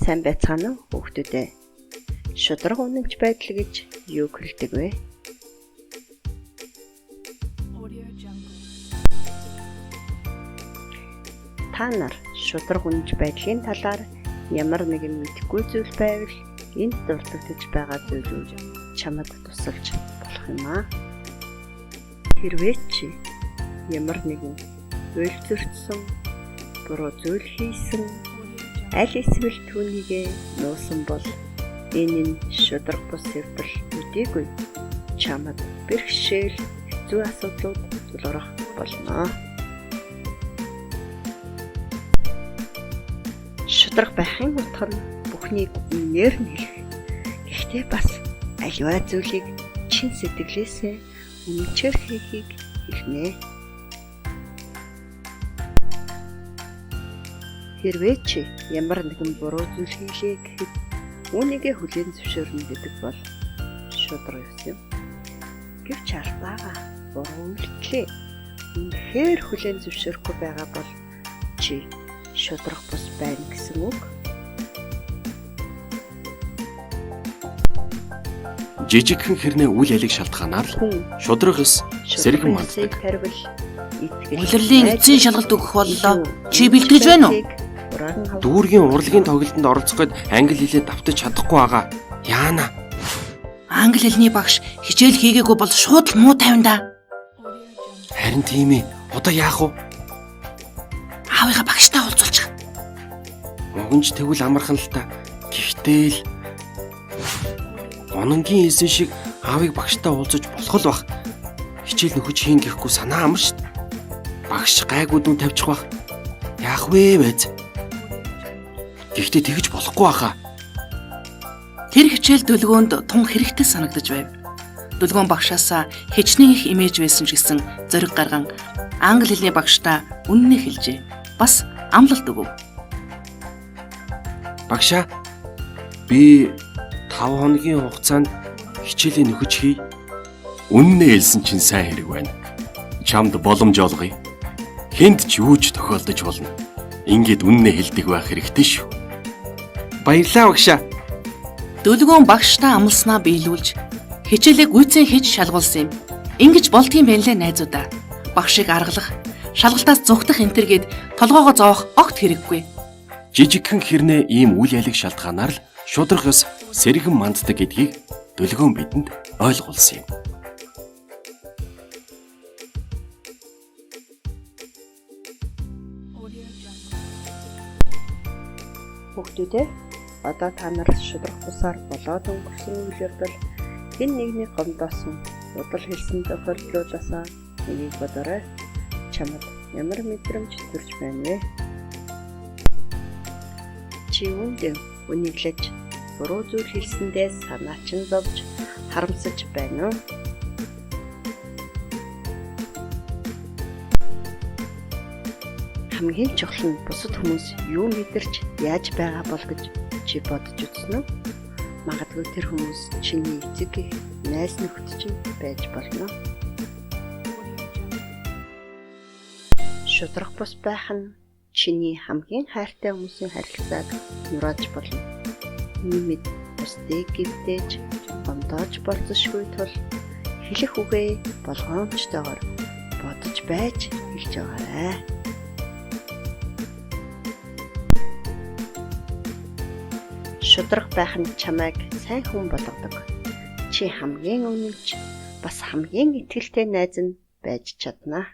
Сайн байцгаана уу хүүхдүүд ээ. Шударга үнэнч байдал гэж юуг хэлдэг вэ? Та нар шударга үнэнч байдлын талаар ямар нэгэн мэдэхгүй зүйл байвал энд дурддагдаж байгаа зүйлүүд чамд тусалж болох юм аа. Хэрвээ чи ямар нэгэн уйлзөрчсөн, буруу зүйл хийсэн, аль эсвэл түүнийгээ нуусан бол энэ нь шударга бус явдал төдийгүй чамд бэрхшээл, хэцүү асуудлууд тулгарах болно. Шударга байхын утга нь бүхнийг үнээр нь хэлэх. Гэхдээ бас аливаа зүйлийг чин сэтгэлээсээ үнэнчээр хийхийг хэлнэ. Хэрвээ чи ямар нэгэн буруу зүйл хийлээ гэхэд үүнийгээ хүлээн зөвшөөрнө гэдэг бол шударга ёс юм. Гэвч алдаага буруу үйлдлээ үнэхээр хүлээн зөвшөөрөхгүй байгаа бол чи шударга бус байна гэсэн үг. Жижигхэн хэрнээ үл ялыг шалтгаанаар л Хүн шударга ёс сэргэн манддаг. Тарвал итгэл. Улирлын эцсийн шалгалт өгөх боллоо. Чи бэлтгэж байна уу? Дүүргийн урлагийн тоглолтод оролцох гээд англи хэлээ давтаж чадахгүй байгаа. Яана. Англи хэлний багш хичээл хийгээгүй бол шууд л муу тавина да. Харин тийм ээ. Одоо яах вэ? Аавынхаа багштай уулзуулчих. Уг нь ч тэгвэл амархан л та. Гэхдээ л Гононгийн хэлсэн шиг аавыг багштай уулзаж болох л бах. Хичээл нөхөж хийн гэхгүй санаа амар шít. Багш гайгүй дүн тавьчих бах. Яах вэ байж? Гэхдээ тэгж болохгүй баха. Тэр хичээл дүлгөөнд тун хэрэгтэй санагдаж байв. Дүлгөөн багшаасаа хичнээн их имэж байсан ч гэсэн зориг гарган англи хэлний багштай үннээ хэлжээ. Бас амлалт өгөв. Багшаа би 5 хоногийн хугацаанд хичээлээ нөхөж хий. Үннээ хэлсэн чинь сайн хэрэг байна. Чамд боломж олгоё. Хүнд ч юу ч тохиолдож болно. Ингээд үннээ хэлдэг байх хэрэгтэй шүү. Баярлалаа багшаа. Дүлгөөн багштай амласнаа биелүүлж хичээлээ гүйцэн хийж шалгуулсан юм. Ингэж болдгийм байна лээ найзуудаа. Багшийг аргалах, шалгалтаас зүхтах энтергээд толгоогоо зовох огт хэрэггүй. Жижигхэн хэрнээ ийм үл ялыг шалтгаанаар л шударга ёс сэргэн манддаг гэдгийг дүлгөөн бидэнд ойлгуулсан юм. Хүүхдүүд ээ, одоо та нар шударга бусаар болоод өнгөрсөн үйл явдал хэн нэгний гомдоосон, бодол хэлсэн тохиолдлуудаасаа нэгийг бодоорой. Чамд ямар мэдрэмж төрж байна вэ? Чи үүнд үнэглэж буруу зүйл хэлсэндээ санаа чинь зовж харамсаж байна уу? Хамгийн чухал нь бусад хүмүүс юу мэдэрч яаж байгаа бол гэж чи бодож үзсэн үү? Магадгүй тэр хүмүүс чиний эцэг эх, найз нөхөд чинь байж болно. Шударга бус байх нь чиний хамгийн хайртай хүмүүсийн харилцааг нурааж болно. Нийгэмд бусдыг гэмтээж, гомдоож болзошгүй тул хэлэх үгээ болгоомжтойгоор бодож байж хэлж байгаарай. Шударга байх нь чамайг сайн хүн болгодог. Чи хамгийн үнэнч, бас хамгийн итгэлтэй найз нь байж чадна.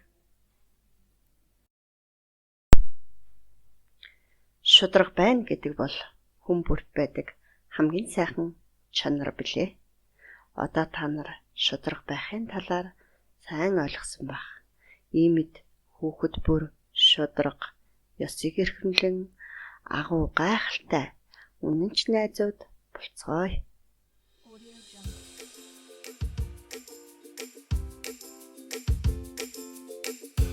Шударга байна гэдэг бол хүн бүрт байдаг хамгийн сайхан чанар билээ. Одоо та нар шударга байхын талаар сайн ойлгосон байх. Иймд хүүхэд бүр шударга, ёсыг эрхэмлэн агуу гайхалтай үнэнч найзууд болцгоё.